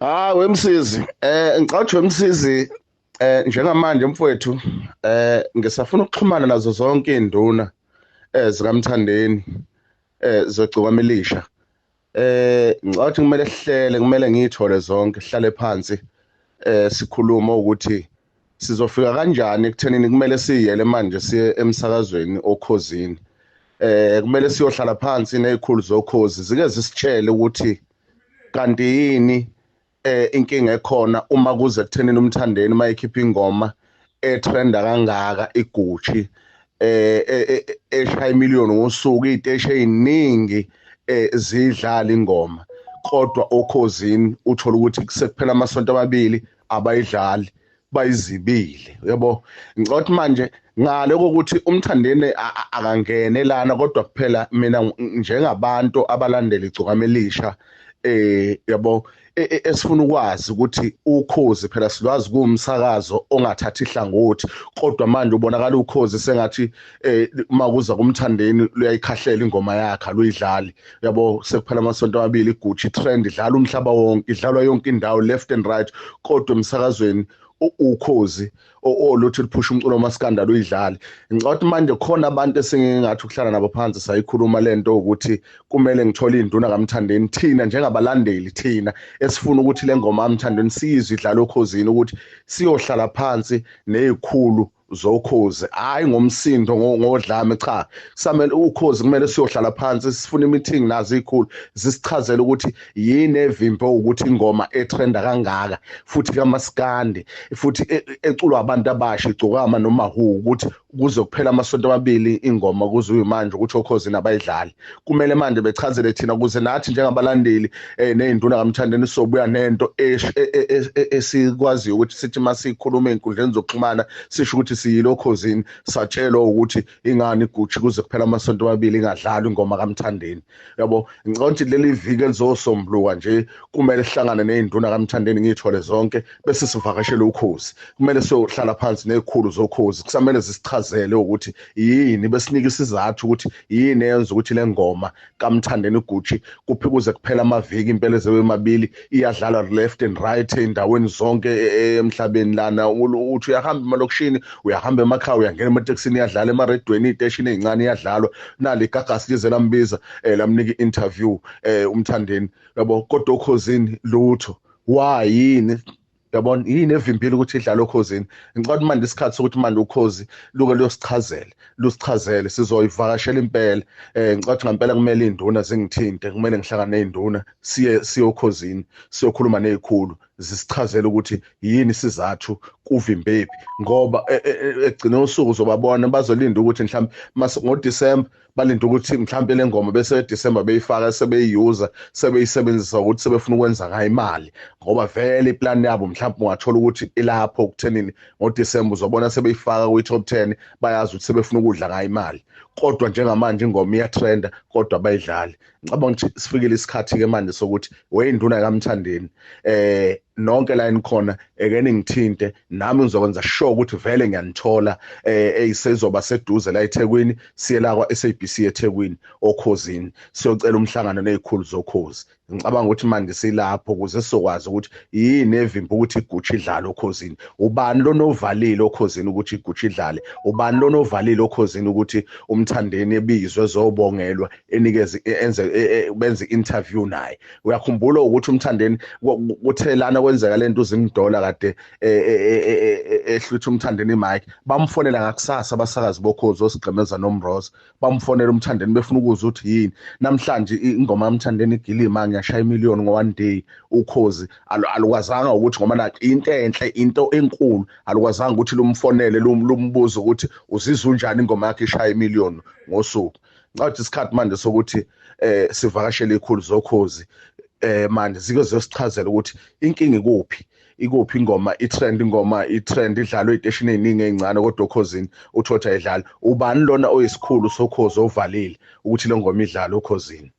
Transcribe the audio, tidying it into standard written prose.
Ah, wemsizi, ngicabanga wemsizi, njengamanje mfowethu, ngisafuna ukuxhumana nazo zonke izinduna zikaMthandeni zogcokama elisha. Ngicabanga ukuthi kumele sihlele, kumele ngiyithole zonke, sihlale phansi sikhuluma ukuthi sizofika kanjani ekuthenini kumele siyele manje siye emsakazweni okhozini. Kumele siyohlala phansi nezikhulu zokhozi zike zisitshele ukuthi kanti yini inkinga ekhona uma kuze kuthenini uMthandeni mayikhipha ingoma etrenda kangaka iGucci eshaya imiliyoni ngosuku, iy'teshi ey'ningi zidlala ingoma, kodwa okhozini uthola ukuthi sekuphela amasonto amabili abayidlali, bayizibile. Yabo, ngicabanga ukuthi manje ngale kokuthi uMthandeni akangene lana, kodwa kuphela mina njengabantu abalandela igcokama elisha, yabo, esifuna ukwazi ukuthi ukhozi phela silwazi kuwumsakazo ongathathi ihlangothi, kodwa manje ubonakala ukhozi sengathi uma kuza kuMthandeni luyayikhahlela ingoma yakhe, aluyidlali. Yabo, sekuphela amasonto amabili iGucci trend idlala umhlaba wonke, idlalwa yonke indawo left and right, kodwa emsakazweni ukhozi oluthi liphusha umculo wamaskanda luyidlali. Ngicabanga ukuthi manje khona abantu esingingathi ukuhlala nabo phansi sayikhuluma lento ukuthi kumele ngithole induna kaMthandeni, thina njengabalandeli, thina esifuna ukuthi le ngoma kaMthandeni siyizwe idlala okhozini, ukuthi siyohlala phansi nezikhulu zokhozi, hayi ngomsindo ngodlame, cha, samele ukhozi kumele siyohlala phansi sifuna imeeting nazo izikhulu zisichazele ukuthi yini evimbe ukuthi ingoma etrenda kangaka futhi kamaskandi futhi eculwa abantu abasha igcokama noma hu, ukuthi kuze kuphela amasonto amabili ingoma kuze uyimanje ukuthi okhozini abayidlali. Kumele manje bechazele thina ukuze nathi njengabalandeli nezinduna kaMthandeni sobuya nento esikwaziyo ukuthi sithi masikhuluma ey'nkundleni zokuxhumana sisho ukuthi siyilo okhozini, satshelwa ukuthi ingani iGucci kuze kuphela amasonto amabili ingadlalwa ingoma kaMthandeni. Yabo, ngicabanga ukuthi leli viki elizosombuluka nje kumele sihlangane nezinduna kaMthandeni ngiyithole zonke bese sivakashele ukhozi. Kumele siyohlala phansi nezikhulu zokhozi, kusamele zisichazele ukuthi yini, besinike isizathu ukuthi yini eyenza ukuthi le ngoma kaMthandeni iGucci kuphi kuze kuphela amaviki impela ezewemabili iyadlalwa left and right endaweni zonke emhlabeni lana. Uthi uyahamba emalokishini, uyahamba emakhaya, uyangena ematekisini iyadlala, emaredweni, iy'teshini ey'ncane iyadlalwa. Nali igagasi lize lambiza lamnika i-interview uMthandeni, yabo, kodwa okhozini lutho. Why, yini, yabona, yini evimbile ukuthi idlale okhozini? Ngicabanga manje isikhathi sokuthi manje ukhozi luke luyosichazela, lusichazele, sizoyivakashela impela. Ngicabanga ngempela kumele induna zingithinte, kumele ngihlangane nezinduna siye siyokhozini siyokhuluma nezikhulu zisichazele ukuthi yini isizathu kuvimbephi, ngoba ekugcineni usuku uzobabona bazolinda ukuthi mhlawumbe ngoDecember balinde ukuthi mhlawumbe le ngoma bese December beyifaka, sebeyiyuza, sebeyisebenzisa ukuthi sebefuna ukwenza ngayo imali, ngoba vele iplan yabo mhlawumbe ungathola ukuthi ilapho kuthenini ngoDecember uzobona sebeyifaka kwi-top 10, bayazi ukuthi sebefuna ukudla ngayo imali, kodwa njengamanje ingoma iyatrenda kodwa abayidlali. Ngicabanga ukuthi sifikile isikhathi ke manje sokuthi weyinduna kaMthandeni nonke la enikhona eke ningithinte, nami ngizokwenza sure ukuthi vele ngiyanithola. Eyisezoba seduze la eThekwini, siye la kwa SABC eThekwini okhozini siyocela umhlangano nezikhulu zokhozi. Ngicabanga ukuthi manje silapho ukuze sizokwazi ukuthi yini evimba ukuthi iGucci idlale okhozini, ubani lona ovalile okhozini ukuthi iGucci idlale, ubani lona ovalile okhozini ukuthi uMthandeni ebizwe ezobongelwa enikeze enze benze interview naye. Uyakhumbula ukuthi uMthandeni kuthelana kwenzeka lento uZimdola kade ehlutha uMthandeni imic, bamfonela ngakusasa abasakazi bokhozi osigqemeza noMroza, bamfonela uMthandeni befuna ukuzwa ukuthi yini namhlanje ingoma kaMthandeni igilima ngiyashaya imiliyoni ngo-one day. Ukhozi alukwazanga ukuthi ngoba na into enhle, into enkulu, alukwazanga ukuthi lumfonele lumbuze ukuthi uzizwa unjani ingoma yakhe ishaya imiliyoni ngosuku. Ngicabanga isikhathi manje sokuthi sivakashele ikhulu zokhozi manje zike ziyosichazela ukuthi inkinga ikuphi, ikuphi ingoma itrend, ingoma itrend idlalwe ey'teshini ey'ningi ey'ncane kodwa okhozini uthotha idlala. Ubani lona oyisikhulu sokhozi ovalile ukuthi le ngoma idlale okhozini?